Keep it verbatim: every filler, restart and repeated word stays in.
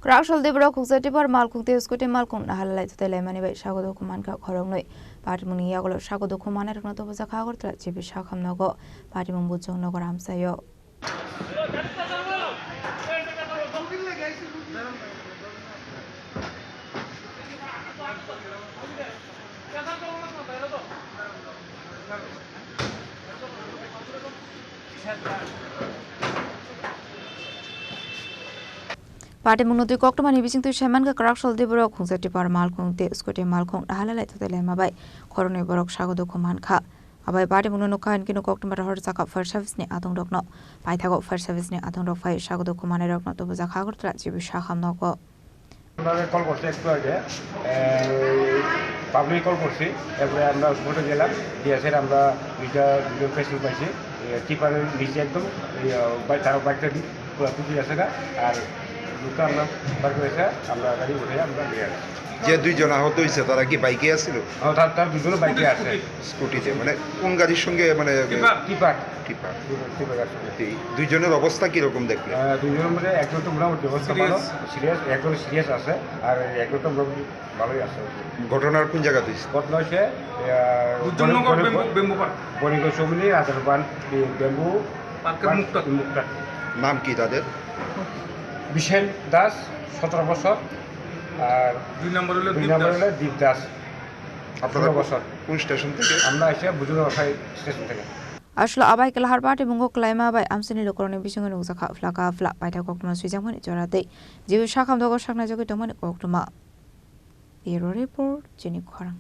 Kwraksol Debra khukja tipper malkhung tei scooty malkhung naharlai thutai laimani bai sago dukhu mankha khoroknwi. Patimungni yagulo sago dukhu manai rokno tubujakha Agartala G B Sakham nogo. Patimung Bujong nogo Ramsayo. Patimungno twi koktwmani bisingtwi saimankha Kwraksol Debra khungsa tipper malkhung tei scooty malkhung naharlai thutai laima bai khoroknwi borok sago dukhu mankha. Abai patimungno nukha hinkhe koktwma rohor chakha fire service ni adongrokno. Paithago fire service ni adongrok phai sago dukhu manai rokno tubujakha Agartala G B Sakham nogo. আমরা কল করছে একটু আগে, public call করছি, এরপরে আমরা স্পটে গেলাম, গিয়ে এসে আমরা দুইটা, দুজন পেশেন্ট পাইছি, টিপারের নিচে একদম, এই, আহ, বাই-, তার বাইকটা দি-, পুরো টুটি আছে না, আর দুটো আমরা বার করে এসে আমরা গাড়ি উঠে আমরা নিয়ে আসছি। যে দুইজন আহত হয়েছে, তারা কি বাইকে আসছিল? ও, তার, তার দুজনও বাইকে আছে। স্কুটিতে, মানে কোন গাড়ির সঙ্গে, মানে টিপার। টিপার। টিপার। টিপার আসছে। এই দুইজনের অবস্থা কিরকম দেখলে? আহ, দুইজনের মধ্যে একজন তো মোটামুটি অবস্থা ভালো, সিরিয়াস। সিরিয়াস, একজন সিরিয়াস আছে, আর একজন তো মোটামুটি ভালোই আছে। ঘটনার কোন জায়গাতে হয়েছে? ঘটনা হচ্ছে, আহ, বুদ্ধনগর বনি-, বেম্বু, বেম্বু পার্ক। বনিগঞ্জ চৌমুহনী, রাজারবান, এই বেম্বু পার্কের পার্ক, মুখটা। মুখটা। নাম কি তাদের? বিশেন দাস, সতেরো বছর, আর দুই নম্বর হলো দুই দীপ নম্বর দাস। হলো দীপ দাস, আপনারা ষোলো বছর। কোন স্টেশন থেকে? আমরা এসে বুজুর্গ স্টেশন থেকে। Aswk abai kwlahar patimung kwlaima bai amchaini lukurokni bisingo nukjakha phlaka phla paithak koktwma swijakmani jora tei G B Sakham nogo saknai jagwi tongmani koktwma. Bureau Report, Chini Khorang.